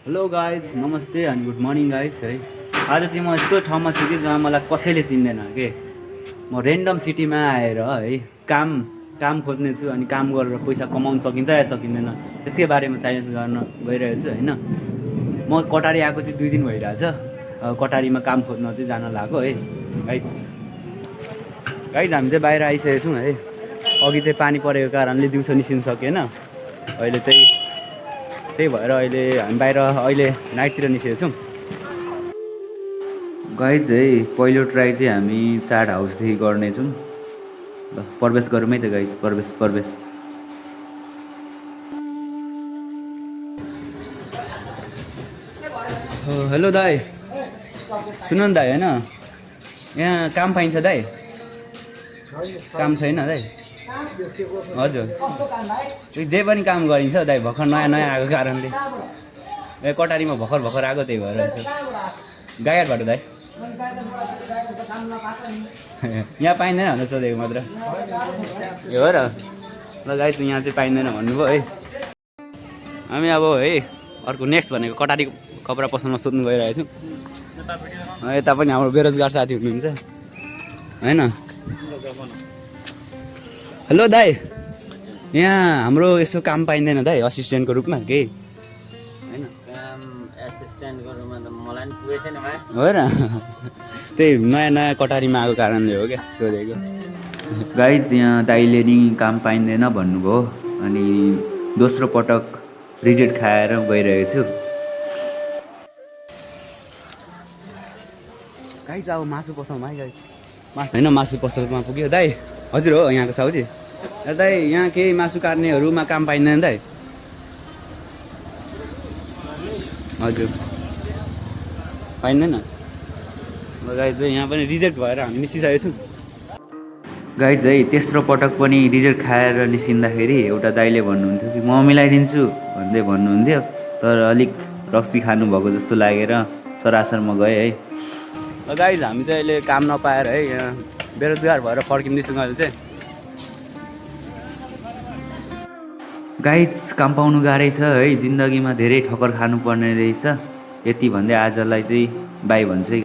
Hello guys नमस्ते and good morning guys है। आज चाहिँ म यस्तो ठाउँमा छु कि जहाँ मलाई कसैले चिन्दैन के। म रेन्डम सिटीमा आएर है काम काम खोज्ने छु अनि काम गरेर पैसा कमाउन सकिन्छ या सकिँदैन त्यसकै बारेमा चालेन्ज गर्न गइरहेको छु होइन। म कटारी आएको चाहिँ 2 दिन भइरहेछ। कटारीमा काम खोज्न चाहिँ जान लाग्यो है गाइज। गाइज हामी चाहिँ बाहिर आइसकेको छौँ है। अघि चाहिँ पानी परेको कारणले दिउँसो निस्किन सकेन। अहिले चाहिँ त्यही भएर अहिले हामी बाहिर अहिले नाइटतिर निस्केको छौँ। गाइज है पहिलो ट्राई चाहिँ हामी चाड हाउसदेखि गर्नेछौँ। ल प्रवेश गरौँ है त गाइज, प्रवेश। हेलो दाई, सुन्नु न दाई होइन, यहाँ काम पाइन्छ दाई? काम छैन दाई? हजुर जे पनि काम गरिन्छ दाई, भर्खर नयाँ आएको कारणले। ए कटारीमा भर्खर आएको त्यही भएर गाईघाटबाट दाई। यहाँ पाइँदैन भनेर सोधेको मात्र। ए हो र, ल गाई चाहिँ यहाँ चाहिँ पाइँदैन भन्नुभयो है। हामी अब है अर्को नेक्स्ट भनेको कटारी कपडा पसलमा सोध्नु गइरहेको छौँ। यता पनि हाम्रो बेरोजगार साथी हुनुहुन्छ होइन। हेलो दाई, यहाँ हाम्रो यसो काम पाइँदैन दाई असिस्टेन्टको रूपमा केही होइन? काम एसिस्टेन्टको रूपमा त मलाई पनि पुगेको छैन भाइ। हो र, त्यही नयाँ कटारीमा आएको कारणले हो क्या सोधेको। गाइज यहाँ दाइले नि काम पाइँदैन भन्नुभयो अनि दोस्रो पटक रिजेक्ट खाएर गइरहेको छु। गाइज अब मासु पसलमा है गाइज, होइन मासु पसलमा पुग्यो दाई। हजुर हो यहाँको साउजी दाई, यहाँ केही मासु काट्नेहरूमा काम पाइँदैन दाई? हजुर पाइँदैन। गाइज चाहिँ यहाँ पनि रिजेक्ट भएर हामी निस्किसकेको छौँ। गाइज है तेस्रो पटक पनि रिजेक्ट खाएर निस्किँदाखेरि एउटा दाइले भन्नुहुन्थ्यो कि म मिलाइदिन्छु भन्दै भन्नुहुन्थ्यो, तर अलिक रक्सी खानुभएको जस्तो लागेर सरासरमा गएँ है। गाइज हामी चाहिँ अहिले काम नपाएर है यहाँ बेरोजगार भएर फर्किँदैछौँ अहिले चाहिँ। गाइज काम पाउनु गाह्रै छ है, जिन्दगीमा धेरै ठक्कर खानुपर्ने रहेछ। यति भन्दै आजलाई चाहिँ बाई भन्छ है